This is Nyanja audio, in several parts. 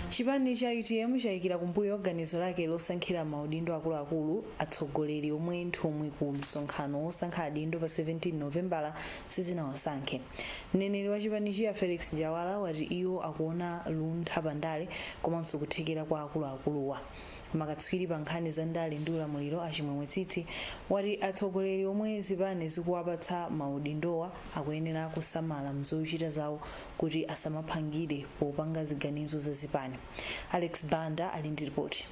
Chipani cha UTM chayikira kumbuyo ganizo lake losankhira maudindo akuluakulu atsogoleri omwe nthumwi ku msonkhano wosankha adindo pa 17 Novembala sizinawasankhe. Mneneri wa chipanichi, a Felix Njawala, wati iwo akuona luntha pandale komanso kuthekera kwa akuluakuluwa. Makatswiri pa nkhani za ndale ndi ulamuliro, a Chimwemwe Tsitsi, wati atsogoleri omwe zipani zikuwapatsa maudindowa akuyenera kusamala mzochita zawo kuti asamaphangire popanga ziganizo za zipani. Alex Banda ali ndi ripoti.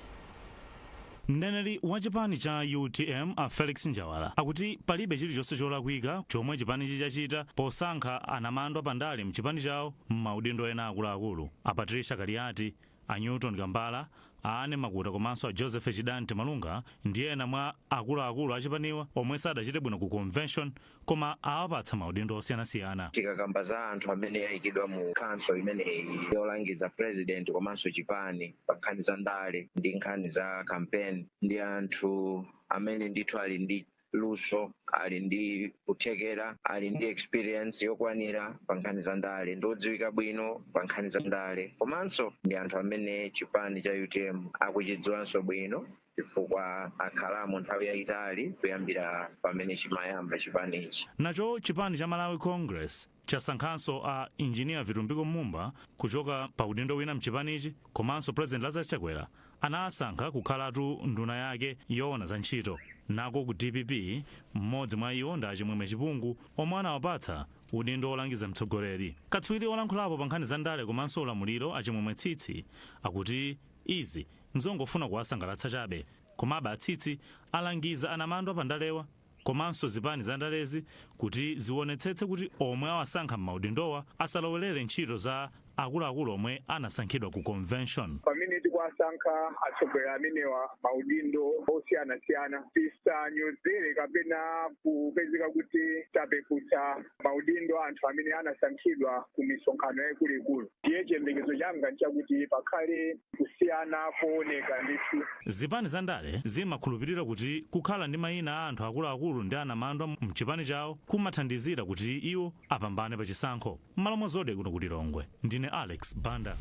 Mneneri wa chipani cha UTM, a Felix Njawala, akuti palibe chilichonse cholakwika chomwe chipanichi chachita posankha anamandwa pandale mchipani chawo m'maudindo ena akuluakulu. A Patricia Kaliati, a Newton Kambala, a Anne Makuta komanso a Joseph Chidante Malunga ndi ena mwa akuluakulu achipaniwa omwe sadachite bwino ku convention, koma awapatsa maudindo osiyanasiyana. Tikakamba za anthu amene ayikidwa mu council imeneyi yolangiza president komanso chipani pa nkhani za ndale ndi nkhani za campaign, ndi anthu amene ndithu ali ndi luso, ali ndi kuthekera, ali ndi experience yokwanira pa nkhani za ndale, ndi odziwika bwino pa nkhani za ndale, komanso ndi anthu amene chipani cha UTM akuchidziwanso bwino chifukwa akhalamo nthawi yayitali kuyambira pamene chimayamba chipanichi. Nacho chipani cha Malawi Congress chasankhanso a Injiniya Vitumbiko Mumba kuchoka pa udindo wina mchipanichi, komanso President Lazarus Chakwera anasankha kukhalatu nduna yake yoona za ntchito. Nako ku DPP, mmodzi mwa iwo ndi Achimwemwe Chipungu omwe anawapatsa udindo wolangiza mtsogoleri. Katswiri olankhulapo pa nkhani za ndale komanso ulamuliro, Achimwemwe Tsitsi, akuti izi nzongofuna kuwasangalatsa chabe. Komabe Atsitsi alangiza anamandwa pandalewa komanso zipani za ndalezi kuti zionetsetse kuti omwe awasankha m'maudindowa asalowelere ntchito za akuluakulu omwe anasankhidwa ku convention. Pamene tikuwasankha atsogoleri amenewa maudindo osiyanasiyana, tisanyozere kapena kupezeka kuti tapeputsa maudindo anthu amene anasankhidwa ku misonkhano yaikuluikulu. Ndiye chiyembekezo changa nchakuti pakhale kusiyana kooneka ndithu. Zipani za ndale zimakhulupirira kuti kukhala ndi mayina a anthu akuluakulu ndi anamandwa mchipani chawo kumathandizira kuti iwo apambane pa chisankho. M'malo mwa Zodiak kuno ku Lilongwe, ndine Alex Banda.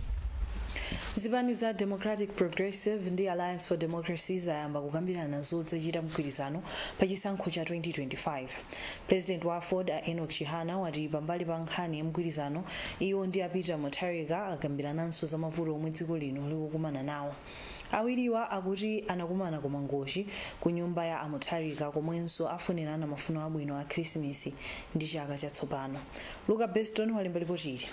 Zipani za Democratic Progressive ndi Alliance for Democracy zayamba kukambirana zodzachita mgwirizano pa chisankho cha 2025. President wa AFORD, a Enoch Chihana, wati pambali pa nkhani ya mgwirizano, iwo ndi a Peter Mutharika akambirananso za mavuto omwe dziko lino likukumana nawo. Awiriwa akuti anakumana ku Mangochi ku nyumba ya a Mutharika, komwenso afunirana mafuno abwino a Khrisimisi ndi chaka chatsopano. Luka Beston walemba ripoti ili.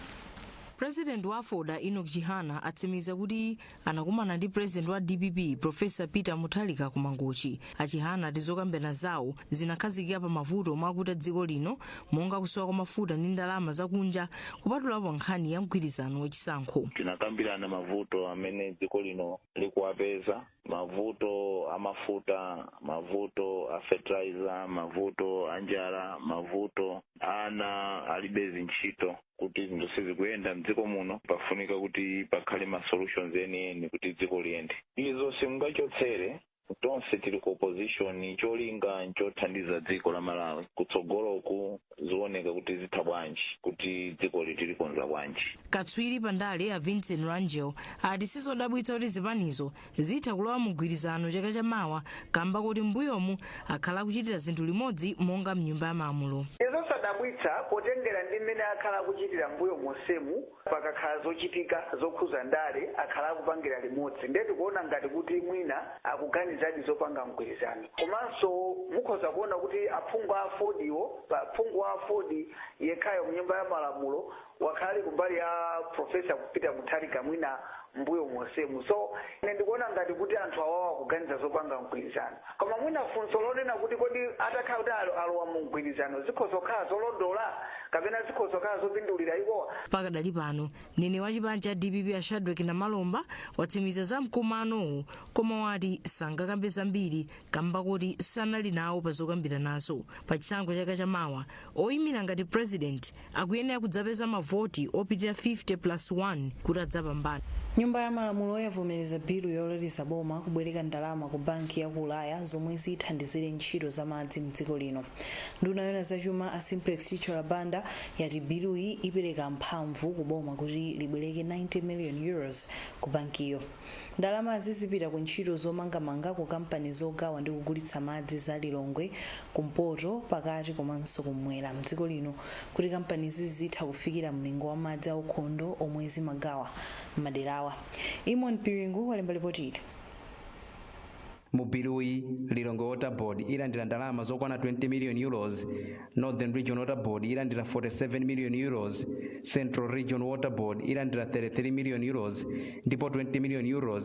President wa AFORD, Enoch Chihana, atsimikiza kuti anakumana ndi President wa DPP, Professor Peter Mutharika, ku Mangochi. Achihana ati zokambirana zawo zinakhazikika pa mavuto omwe akuta dziko lino, monga kusowa kwa mafuta ndi ndalama zakunja, kupatulapo nkhani ya mgwirizano wachisankho. Tinakambirana mavuto amene dziko lino likuwapeza, mavuto amafuta, mavuto a fertilizer, mavuto a njala, mavuto ana alibe zintchito, kuti zinthu sizikuyenda mdziko muno, pafunika kuti pakhale ma solutions enieni kuti dziko liyende. Izo simungachotsere, tonse tili ku opposition, cholinga nchothandiza dziko la Malawi kutsogoloku. Zioneka kuti zitha bwanji, kuti dziko litilikonza bwanji. Katswiri pandale a Vincent Rangel ati sizodabwitsa kuti zipanizo zitha kulowa mugwirizano chaka chamawa, kamba kuti mbuyomu akhala akuchitira zinthu limodzi monga mnyumba ya malamulo. Zosadabwitsa potengera ndi mmene akhala akuchitira mbuyo monsemu. Pakakhala zochitika zokhuza ndale akhala akupangira limodzi, ndiye tikuona ngati kuti mwina akuganizadi zopanga mgwirizano. Komanso mukhoza kuona kuti aphungu a AFORDwo, phungu wa AFORD yekhayo mnyumba ya malamulo wakhala ali kumbali ya Professor Peter Mutharika mwina mbuyo monsemu. So ine ndikuona ngati kuti anthu awawa akuganiza zopanga mgwirizano. Koma mwina funso lonena kuti kodi atakhala kuti alowa mu mgwirizano zikhoza kukhala zolondola kapena zikhoza kukhala zopindulira iwowa? Pakadali pano, mneneri wa chipani cha DPP, a Shadrack Namalomba, watsimikiza za mkumanowu, koma wati sangakambe zambiri kamba kuti sanali nawo pa zokambiranazo. Pa chisankho chaka chamawa, oyimira ngati president akuyenera kudzapeza mavoti opitirira 50 plus 1 kuti adzapambane. Nyumba ya Malamulo yavomereza bilu yololeza boma kubwereka ndalama ku banki ya ku Ulaya zomwe zithandizire ntchito za madzi mdziko lino. Nduna yona zachuma a Simplex Chithyola Banda yati biluyi ipereka mphamvu ku boma kuti libwereke €90 million ku bankiyo. Ndalamazi zipita ku ntchito zomangamanga ku kampani zogawa ndi kugulitsa madzi za Lilongwe, kumpoto, pakati komanso kumwera mdziko lino, kuti kampanizi zitha kufikira mlingo wa madzi aukhondo omwe zimagawa m'maderawa. Imon Piringu walemba ripoti ili. Mu biluyi, Lilongwe Water Board ilandira ndalama zokwana €20 million, Northern Region Water Board ilandira €47 million, Central Region Water Board ilandira €33 million, ndipo €20 million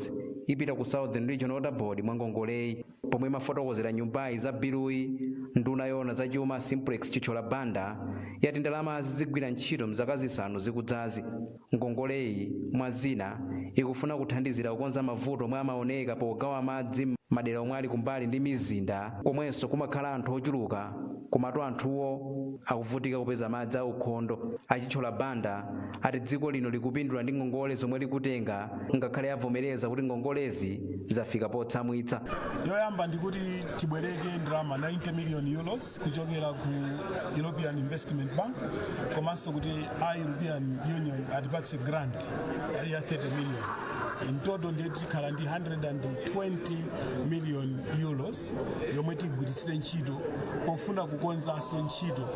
ipita ku Southern Region Water Board mwa ngongoleyi. Pomwe mafotokozera nyumbayi za biluyi, nduna yona zachuma Simplex Chithyola Banda yati ndalamazi zigwira ntchito mzaka 5 zikudzazi. Ngongoleyi, mwa zina, ikufuna kuthandizira kukonza mavuto omwe amaoneka pogawa madzi madera omwe ali kumbali ndi mizinda, komwenso kumakhala anthu ochuluka komatu anthuwo akuvutika kupeza madzi aukhondo. A Chithyola Banda ati dziko lino likupindula ndi ngongole zomwe likutenga, ngakhale avomereza kuti ngongolezi zafika potsamwitsa. Yoyamba ndikuti tibwereke ndalama €90 million kuchokera ku European Investment Bank, komanso kuti a European Union atipatse grant ya 30 million. In total ndiye tikhala ndi €120 million yomwe tigwiritsire ntchito pofuna kukonzanso ntchito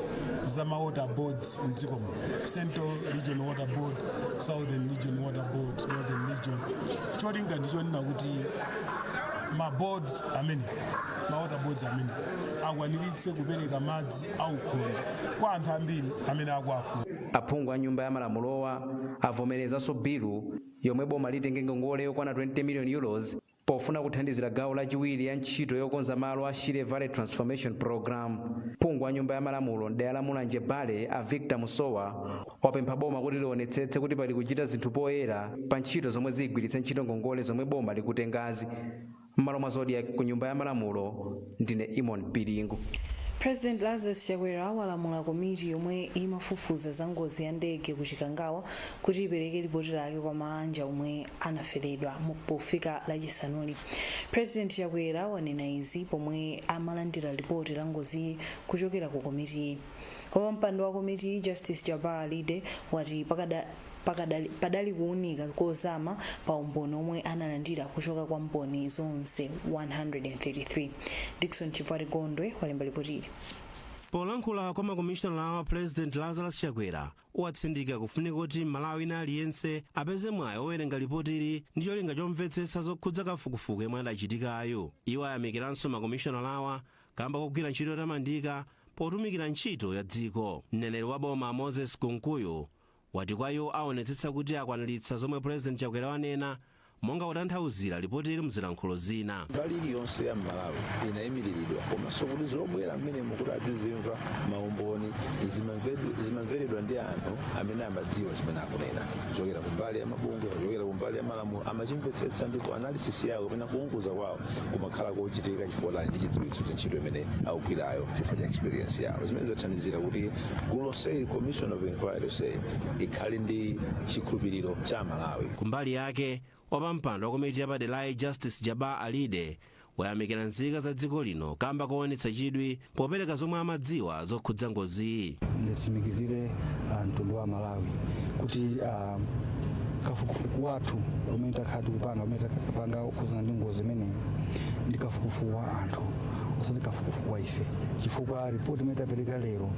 za ma water boards mdziko muno: Central Region Water Board, Southern Region Water Board, Northern Region. Cholinga ndichonena kuti ma board amene, ma water boards amene akwaniritse kupereka madzi aukhondo kwa anthu ambiri amene akuafuna. Aphungu a Nyumba ya Malamulowa avomerezanso bilu yomwe boma litenge ngongole yokwana €20 million pofuna kuthandizira gawo lachiwiri ya ntchito yokonza malo a Shire Valley Transformation Program. Phungu wa Nyumba ya Malamulo mdera la Mulanje Bale a Victor Musowa wapempha boma kuti lionetsetse kuti pali kuchita zinthu poyera pa ntchito zomwe zigwiritse ntchito ngongole zomwe boma likutengazi. M'malo mwa Zodiak, ku Nyumba ya Malamulo, ndine Imon Piringu. President Lazarus Chakwera walamula komiti yomwe imafufuza za ngozi ya ndege ku Chikangawa kuti ipereke ripoti lake kwa maanja omwe anaferedwa pofika Lachisanuli. President Chakwera wanena izi pomwe amalandira ripoti la ngoziyi kuchokera ku komitiyi. Wapampando wa komitiyi, Justice Jabbar Alide, wati padali kuwunika kozama pa umboni omwe analandira kuchoka kwa mboni zonse 133. Dickson Chivwati Gondwe walemba ripoti ili. Polankhula kwa makomishonala wa President Lazarus Chakwera watsindika kufunika kuti Malawi ina aliyense apeze mwayi owerenga lipotili ndi cholinga chomvetsetsa zokhudza kafukufuku yemwe adachitikayo. Iwo ayamikiranso makomishonalawa kamba kogwira ntchito yotamandika potumikira ntchito ya dziko. Mneneri wa boma Moses Kunkuyu wati kwa iwo aonetsetsa kuti akwaniritsa zomwe President Chakwera wanena, monga kutanthauzira lipotili mzilankhulo zina. Mbali iliyonse ya Malawi inayimiriridwa, komanso kuti zobwera mmenemo kuti adzizimva maumboni zimamveredwa ndi anthu amene amadziwa chimene akunena, kuchokera kumbali ya mabungwe, kuchokera kumbali ya malamulo, amachimvetsetsa, ndipo analysis yawo kapena kuunguza kwawo kumakhala kochitika chifukwa ali ndi chidziwitso cha ntchito imene akugwirayo chifukwa cha experience yawo, zimene zathandizira kuti gulu lonseli, commission of inquiry yonseyi, ikhale ndi chikhulupiriro cha Malawi. Kumbali yake, wapampando wa komiti yapaderayi Justice Jabbar Alide wayamikira nzika za dziko lino kamba koonetsa chidwi popereka zomwe amadziwa zokhudza ngoziyi. Nditsimikizire mtundu wa Malawi kuti kafukufuku wathu umene takhala tikupanga, umene takapanga kukhudzana ndi ngozi imeneyi, ndi kafukufuku wa anthu, osati kafukufuku wa ife, chifukwa ripoti imene tapereka lero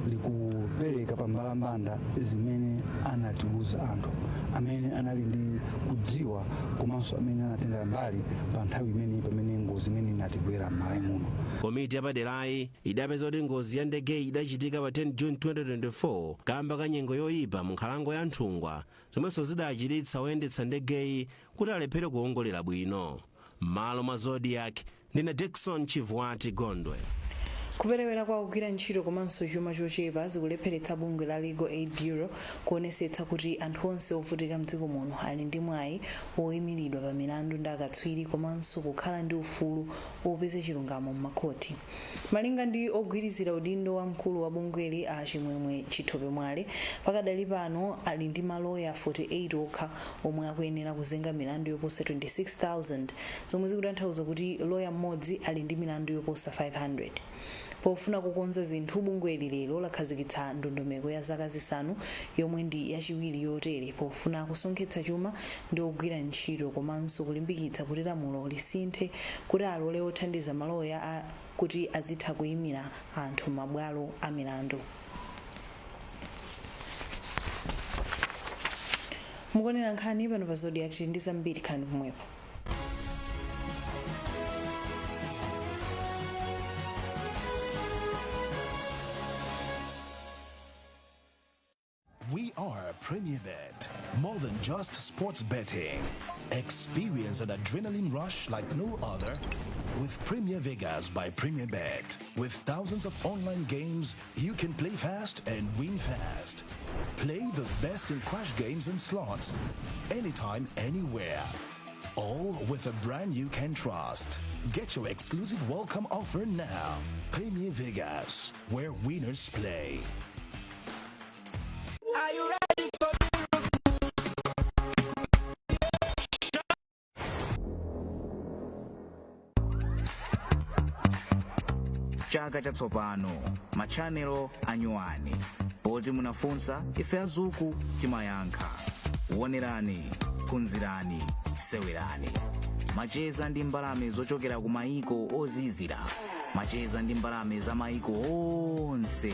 likupereka pambalambanda zimene anatiuza anthu amene anali ndi kudziwa komanso amene anatenga mbali pa nthawi imeneyi pamene ngozi imene inatigwera m'Malawi muno. Komiti yapaderayi idapeza kuti ngozi ya ndegeyi idachitika pa 10 June 2024 kamba ka nyengo yoyipa mu nkhalango ya Nthungwa, zomwenso zidachititsa oyendetsa ndegeyi kuti alephere kuwongolera bwino. M'malo mwa Zodiak, ndine Dickson Chivwati Gondwe. Kuperewera kwa kugwira ntchito komanso chuma chochepa zikulepheretsa bungwe la Legal Aid Bureau kuonesetsa kuti anthu onse ovutika mdziko muno ali ndi mwayi woyimiridwa pa milandu ndi akatswiri komanso kukhala ndi ufulu wopeza chilungamo m'makhoti. Malinga ndi ogwirizira udindo wa mkulu wa bungweli, a Chimwemwe Chithope Mwale, pakadali pano ali ndi maloya 48 okha omwe akuyenera kuzenga milandu yoposa 26,000, zomwe zikutanthauza kuti loya mmodzi ali ndi milandu yoposa 500. Pofuna kukonza zinthu, bungweli lero lakhazikitsa ndondomeko ya zaka 5, yomwe ndi yachiwiri yotere, pofuna kusonkhetsa chuma ndi ogwira ntchito komanso kulimbikitsa kuti lamulo lisinthe kuti alole othandiza maloya kuti azitha kuyimira anthu m'mabwalo a milandu. Mukuonera nkhani pano pa Zodiak. Tili ndi zambiri, khalani pomwepo. We are Premier Bet, more than just sports betting. Experience an adrenaline rush like no other with Premier Vegas by Premier Bet. With thousands of online games, you can play fast and win fast. Play the best in crash games and slots, anytime, anywhere. All with a brand you can trust. Get your exclusive welcome offer now. Premier Vegas, where winners play. Are you ready for Chaka chatsopano, matchanelo anyuwani. Poti munafunsa, ife azuku timayankha. Wonerani, phunzirani, sewerani. Macheza ndi mbalame zochokera ku mayiko ozizira, macheza ndi mbalame za mayiko onse.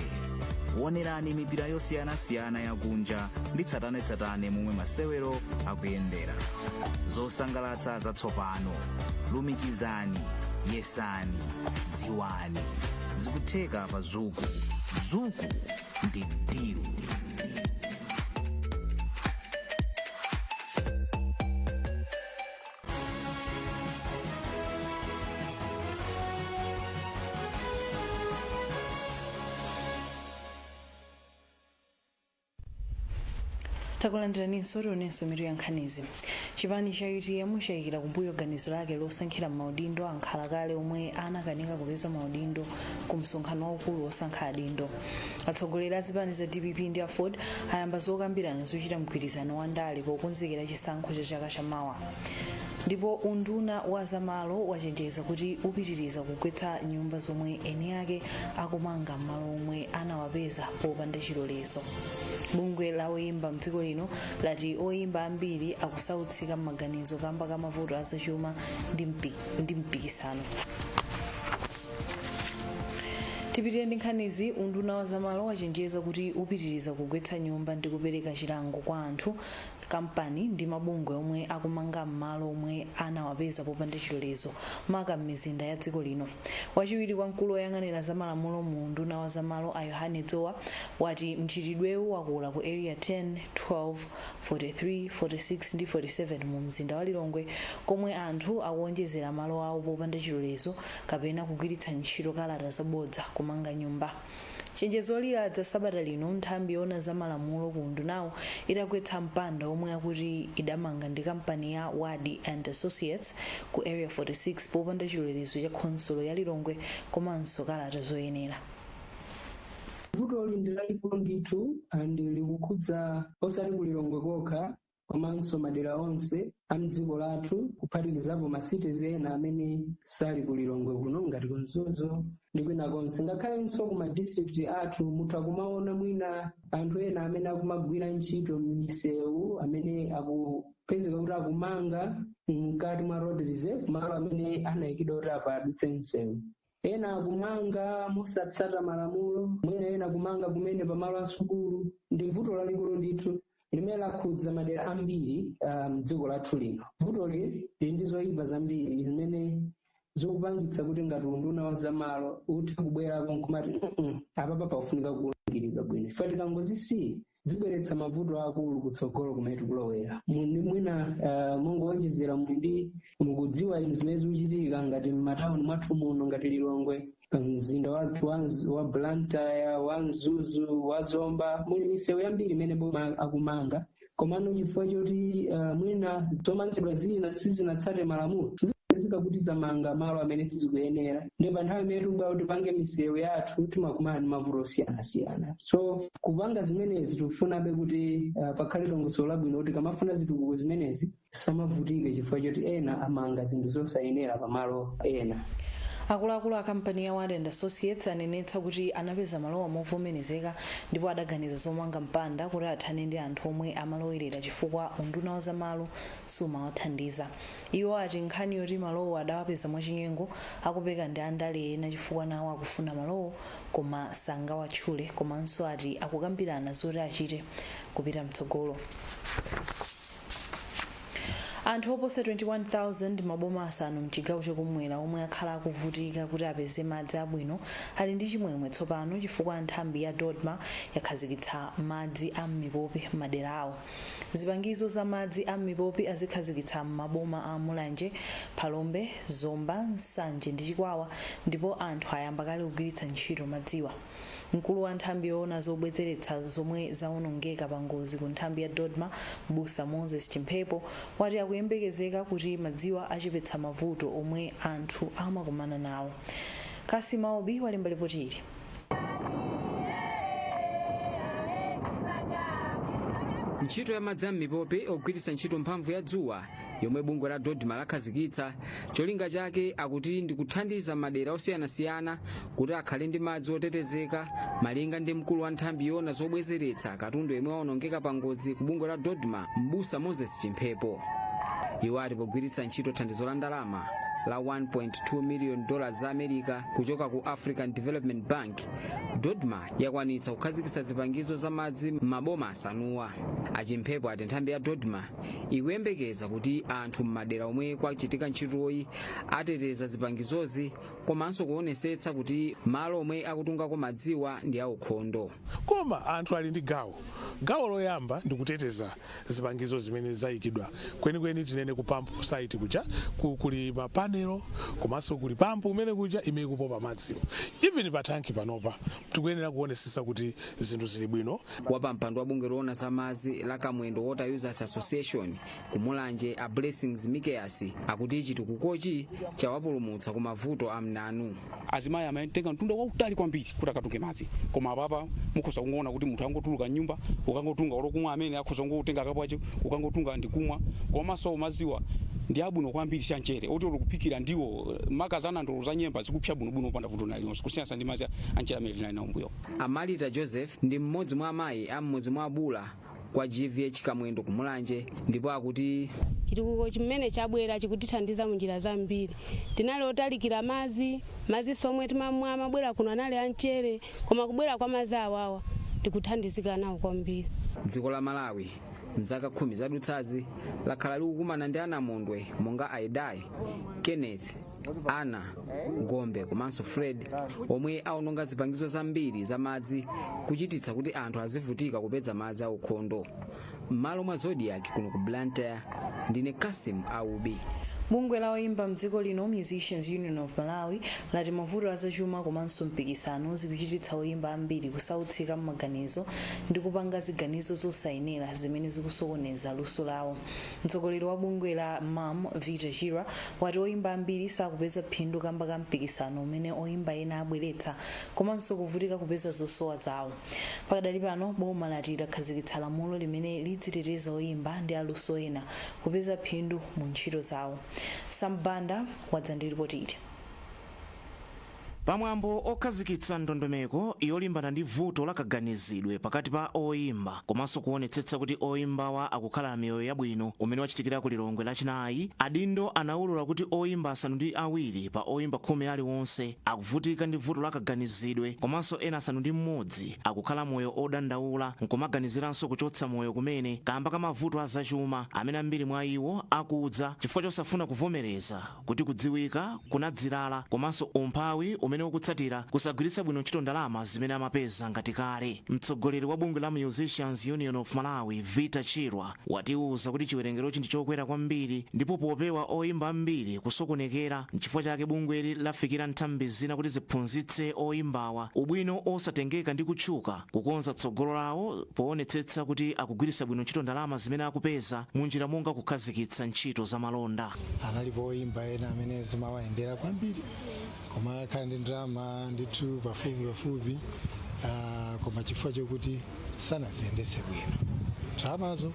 Wonerani mipira yosiyanasiyana yakunja ndi tsatanetsatane momwe masewero akuyendera. Zosangalatsa zatsopano. Lumikizani, yesani, dziwani, zikutheka pa Zuku. Zuku ndi deal. Takulandiraninso. Tionenso mitu ya nkhanizi. Chipani cha UTM chayikira kumbuyo ganizo lake losankhira maudindo ankhalakale omwe anakanika kupeza maudindo ku msonkhano waukulu wosankha adindo. Atsogoleri a zipani za DPP ndi AFORD ayamba zokambirana zochita mgwirizano wa ndale pokonzekera chisankho cha chaka chamawa. Ndipo unduna wa zamalo wachenjeza kuti upitiriza kugwetsa nyumba zomwe eni ake akumanga m'malo omwe anawapeza popanda chilolezo. Bungwe la oyimba mdziko lino lati oyimba ambiri akusautsika m'maganizo kamba ka mavuto azachuma ndi mpikisano. Tipitire ndi nkhanizi. Unduna wa zamalo wachenjeza kuti upitiriza kugwetsa nyumba ndi kupereka chilango kwa anthu, kampani ndi mabungwe omwe akumanga m'malo omwe anawapeza popanda chilolezo, maka m'mizinda ya dziko lino. Wachiwiri kwa mkulu woyang'anira za malamulo mu unduna wa zamalo, a Yohane Dzowa, wati mchitidwewu wakula ku Area 10, 12, 43, 46 ndi 47 mu mzinda wa Lilongwe, komwe anthu akuonjezera malo awo popanda chilolezo kapena kugwiritsa ntchito kalata zabodza kumanga nyumba. Chenjezo ladza sabata lino nthambi yoona za malamulo ku undunawo itagwetsa mpanda omwe akuti idamanga ndi kampani ya Wadi and Associates ku Area 46 popanda chilolezo cha khonsolo ya Lilongwe komanso kalata zoyenera. Vutoli ndi lalikulu ndithu and likukhudza osati ku Lilongwe kokha komanso madera onse a mdziko lathu, kuphatikizapo ma cities ena amene sali ku Lilongwe kuno ngati ku Mzuzu ndi kwina konse. Ngakhalenso ku ma district athu mutha kumaona mwina anthu ena amene akumagwira ntchito m'misewu amene akupezeka kuti akumanga mkati mwa road reserve, malo amene anayikidwa kuti apa adutse msewu. Ena akumanga mosatsata malamulo, mwina ena kumanga kumene pamalo a sukulu. Ndi vuto lalikulu ndithu limene lakhudza madera ambiri mdziko lathu lino. Vutoli lili ndi zoyipa zambiri zimene zikupangitsa kuti ngati unduna wa zamalo uthe kubwerako nkumati, "Mm-mm, apapa pafunika kuwunikiridwa bwino," chifukwa tikangozisiya Zibweretsa mavuto akulu kutsogolo kumene tikulowera. Mwina mongowonjezera, muli ndi mukudziwa inu zimene zikuchitika ngati m'matawuni mwathu muno, ngati Lilongwe, mzinda wathu wa Blantyre, wa Mzuzu, wa Zomba, muli misewu yambiri imene boma akumanga, komano chifukwa choti mwina zomangidwa zina sizinatsate malamulo, zika kuti zamanga malo amene sizikuyenera. Ndi pa nthawi imene tikubwera kuti tipange misewu yathu, timakumana ndi mavuto osiyanasiyana. So kupanga zimenezi, tikufunabe kuti pakhale dongosolo labwino kuti kamafuna zitukuko zimenezi samavutike chifukwa choti ena amanga zinthu zosayenera pamalo ena. Akuluakulu a kampani ya Ward and Associates anenetsa kuti anapeza malowa movomerezeka ndipo adaganiza zomanga mpanda kuti athane ndi anthu omwe amalowerera chifukwa unduna wa zamalo sumawathandiza. Iwo ati nkhani yoti malowo adawapeza mwachinyengo akupeka ndi andale ena chifukwa nawo akufuna malowo koma sangawatchule. Komanso ati akukambirana zoti achite kupita mtsogolo. Anthu oposa 21,000 maboma asanu mchigawo chakumwera omwe akhala akuvutika kuti apeze madzi abwino ali ndi chimwemwe tsopano chifukwa nthambi ya DoDMA yakhazikitsa madzi a m'mipopi m'madera awo. Zipangizo za madzi a m'mipopi azikhazikitsa m'maboma a Mulanje, Phalombe, Zomba, Nsanje ndi Chikwawa, ndipo anthu ayamba kale kugwiritsa ntchito madziwa. Mkulu wa nthambi yoona zobwezeretsa zomwe zawonongeka pa ngozi ku nthambi ya DoDMA, Mbusa Moses Chimphepo, wati akuyembekezeka kuti madziwa achepetsa mavuto omwe anthu amakumana nawo. Kasima Obi walemba ripoti ili. Ntchito ya madzi a m'mipopi ogwiritsa ntchito mphamvu ya dzuwa yomwe bungwe la DoDMA lakhazikitsa, cholinga chake akuti ndi kuthandiza madera osiyanasiyana kuti akhale ndi madzi otetezeka. Malinga ndi mkulu wa nthambi yoona zobwezeretsa katundu yemwe waonongeka pa ngozi ku bungwe la DoDMA, Mbusa Moses Chimphepo, iwo ati pogwiritsa ntchito thandizo la ndalama la 1.2 million dollars za America kuchoka ku African Development Bank, DoDMA yakwanitsa kukhazikitsa zipangizo za madzi m'maboma asanuwa. Achimphepo ati nthambi ya DoDMA ikuyembekeza kuti anthu m'madera omwe kwachitika ntchitoyi ateteza zipangizozi komanso kuonesetsa kuti malo omwe akutungako madziwa ndi aukhondo. Koma anthu ali ndi gawo. Gawo loyamba ndi kuteteza zipangizo zimene zayikidwa. Kwenikweni tinene ku pump site kuja kuli mapanelo komanso kuli pampu kumene kuja imene ikupopa madziwo. Even pa tanki panopa tikuyenera kuonesesa kuti zinthu zili bwino. Wapampando wa bungwe loona za madzi la Kamwendo Water Users Association ku Mulanje, a Blessings Mikeas, akuti chitukukochi chawapulumutsa ku mavuto a mnanu. Azimayi amatenga mtunda wautali kwambiri kuti akatunge madzi, koma apapa mukhoza kungoona kuti munthu angotuluka mnyumba ukangotunga olokumwa amene akhoza kungotenga kapu acho ukangotunga ndi kumwa. Komanso madziwa ndi abwino kwambiri, sanchere oti olokuphikira ndiwo makazana ndolo za nyemba zikupsa bwinobwino opanda vuto lililonse, kusiyana ndi madzi anchere amene tinali nawo mbuyo. Amalita Joseph ndi mmodzi mwa amayi a mmudzi mwa Abula kwa GVH Kamwendo ku Mulanje, ndipo akuti chitukuko chimene chabwera chikutithandiza mu njira zambiri. Tinali otalikira madzi, madzi omwe timamwa amabwera kuno anali amchere, koma kubwera kwa madzi awawa tikuthandizika nawo kwambiri. Dziko la Malawi mzaka 10 zadutsazi lakhala likukumana ndi anamondwe monga Aidai, Kenneth, Ana, Gombe komanso Fred, omwe aononga zipangizo zambiri za madzi kuchititsa kuti anthu azivutika kupeza madzi aukhondo. M'malo mwa Zodiak kuno ku Blantyre, ndine Kasim Aubi. Bungwe la oyimba mdziko lino, Musicians Union of Malawi, lati mavuto azachuma komanso mpikisano zikuchititsa oyimba ambiri kusautsika m'maganizo ndi kupanga ziganizo zosayenera zimene zikusokoneza luso lawo. Mtsogoleri wa bungwe la MUM, Vita Chirwa, wati oyimba ambiri sakupeza phindu kamba ka mpikisano umene oyimba ena abweretsa komanso kuvutika kupeza zosowa zawo. Pakadali pano boma lati lakhazikitsa lamulo limene lidziteteza oyimba ndi aluso ena kupeza phindu mu ntchito zawo. Sam Banda wadza ndi ripoti ili. Pamwambo okhazikitsa ndondomeko yolimbana ndi vuto la kaganizidwe pakati pa oyimba komanso kuonetsetsa kuti oyimbawa akukhala miyoyo yabwino umene wachitikira ku Lilongwe Lachinayi, adindo anaulula kuti oyimba 7 pa oyimba 10 aliwonse akuvutika ndi vuto la kaganizidwe, komanso ena 6 akukhala moyo odandaula nkumaganiziranso kuchotsa moyo kumene kamba ka mavuto azachuma amene ambiri mwa iwo akudza chifukwa chosafuna kuvomereza kuti kudziwika kunadzirala komanso umphawi umene umene ukutsatira kusagwiritsa bwino ntchito ndalama zimene amapeza ngati kale. Mtsogoleri wa bungwe la Musicians Union of Malawi, Vita Chirwa, watiwuza kuti chiwerengerochi ndi chokwera kwambiri, ndipo popewa oyimba ambiri kusokonekera, nchifukwa chake bungweli lafikira nthambi zina kuti ziphunzitse oyimbawa ubwino osatengeka ndi kutchuka, kukonza tsogolo lawo poonetsetsa kuti akugwiritsa bwino ntchito ndalama zimene akupeza munjira monga kukhazikitsa ntchito za malonda. Analipo oyimba ena amene zimawayendera kwambiri, koma akhala ndi ndalama ndithu pafupi pafupi, koma chifukwa chokuti sanaziyendetse bwino ndalamazo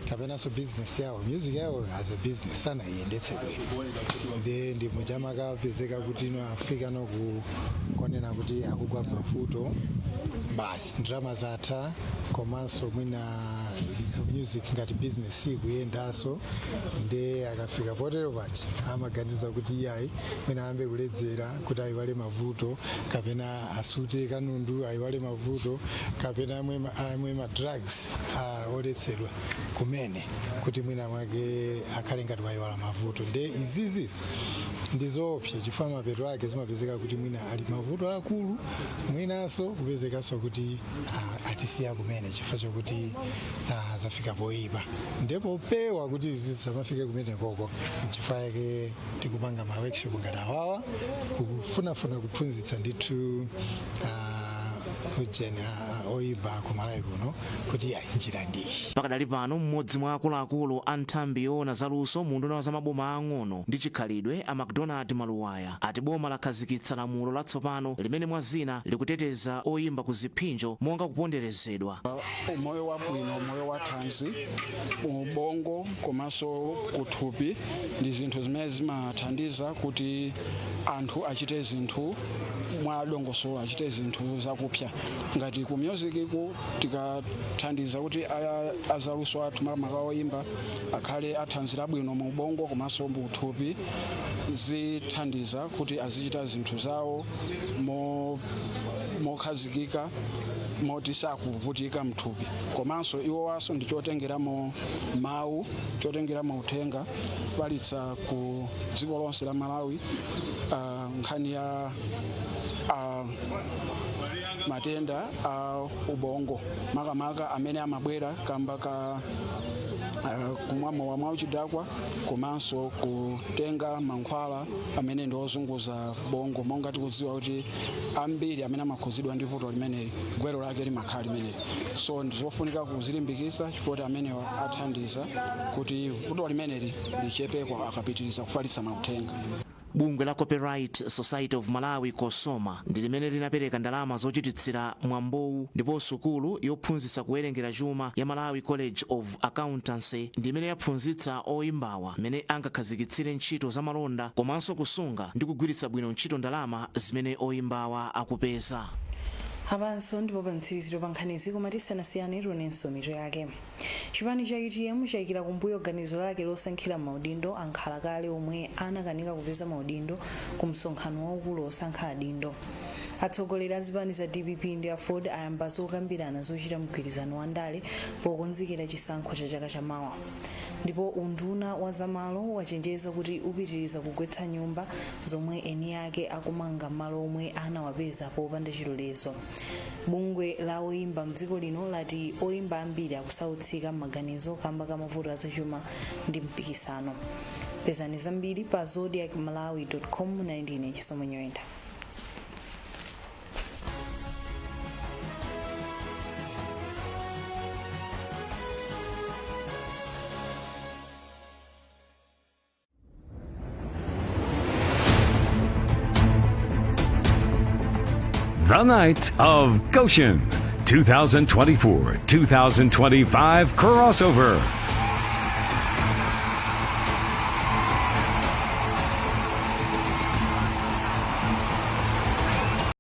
kapenanso business yawo, music yawo as a business sanayiyendetse bwino, ndiye ndi muchamakapezeka kuti ino afika nokukonena kuti akugwa mavuto, basi ndalama zatha, komanso mwina music ngati business ikuyendanso. Nde akafika potero pacha amaganiza kuti iyayi, mwina ayambe kuledzera kuti ayiwale mavuto, kapena asute kanundu ayiwale mavuto, kapena amwe ma drugs oletsedwa kumene kuti mwina mwake akhale ngati wayiwala mavuto. Nde izizizi ndizoopsa chifukwa mapeto ake zimapezeka kuti mwina ali mavuto akulu, mwinanso kupezekanso kuti atisiya kumene chifukwa chokuti zafika poyipa. Ndipo pewa kuti izi zisamafike kumene koko, nchifukwa yake tikupanga ma workshop ngati awawa, kufunafuna kuphunzitsa ndithu ujeni oyimba kumalawi kuno kuti ya njira ndiyi. Pakadali pano, mmodzi mwa akuluakulu a nthambi yoona zaluso mu unduna wa zamaboma ang'ono ndi chikhalidwe, a Macdonald Maluwaya, ati boma lakhazikitsa lamulo latsopano limene mwa zina likuteteza oyimba ku ziphinjo monga kuponderezedwa. Umoyo wabwino, umoyo wa thanzi, ubongo komanso kuthupi ndi zinthu zimene zimathandiza kuti anthu achite zinthu mwa dongosolo, achite zinthu zakupsa. Ngati ku music ku tikathandiza kuti azaluso athu, makamaka oyimba, akhale athanzi labwino mu ubongo komanso mu thupi, zithandiza kuti azichita zinthu zawo mokhazikika, moti sakuvutika mthupi, komanso iwowanso ndi chotengeramo mawu, chotengeramo uthenga kufalitsa ku dziko lonse la Malawi nkhani ya matenda a ubongo, makamaka amene amabwera kamba ka kumwa mowa mwauchidakwa komanso kutenga mankhwala amene ndi ozunguza bongo, monga tikudziwa kuti ambiri amene amakhuzidwa ndi vuto limeneli gwero lake limakhala limeneli. So ndizofunika kuzilimbikitsa chifukwa amenewa athandiza kuti vuto limeneli lichepeko akapitiriza kufalitsa mauthenga. Bungwe la Copyright Society of Malawi, COSOMA, ndi limene linapereka ndalama zochititsira mwambowu, ndipo sukulu yophunzitsa kuwerengera chuma ya Malawi College of Accountancy ndi imene yaphunzitsa oyimbawa mmene angakhazikitsire ntchito zamalonda komanso kusunga ndi kugwiritsa bwino ntchito ndalama zimene oyimbawa akupeza. Apanso ndipo pa mtsiriziro pa nkhanizi, koma tisanasiyane tionenso mitu yake. Chipani cha UTM chayikira kumbuyo ganizo lake losankhira maudindo ankhalakale omwe anakanika kupeza maudindo ku msonkhano waukulu osankha adindo. Atsogoleri a zipani za DPP ndi AFORD ayamba zokambirana zochita mgwirizano wa ndale pokonzekera chisankho cha chaka chamawa. Ndipo unduna wa zamalo wachenjeza kuti upitiriza kugwetsa nyumba zomwe eni ake akumanga malo omwe anawapeza popanda chilolezo. Bungwe la oyimba mdziko lino lati oyimba ambiri akusautsika m'maganizo kamba ka mavuto azachuma ndi mpikisano. Pezani zambiri pa zodiakmalawi.com. Ndine Chisomo Nyoyenda. The Night of Goshen 2024-2025 crossover.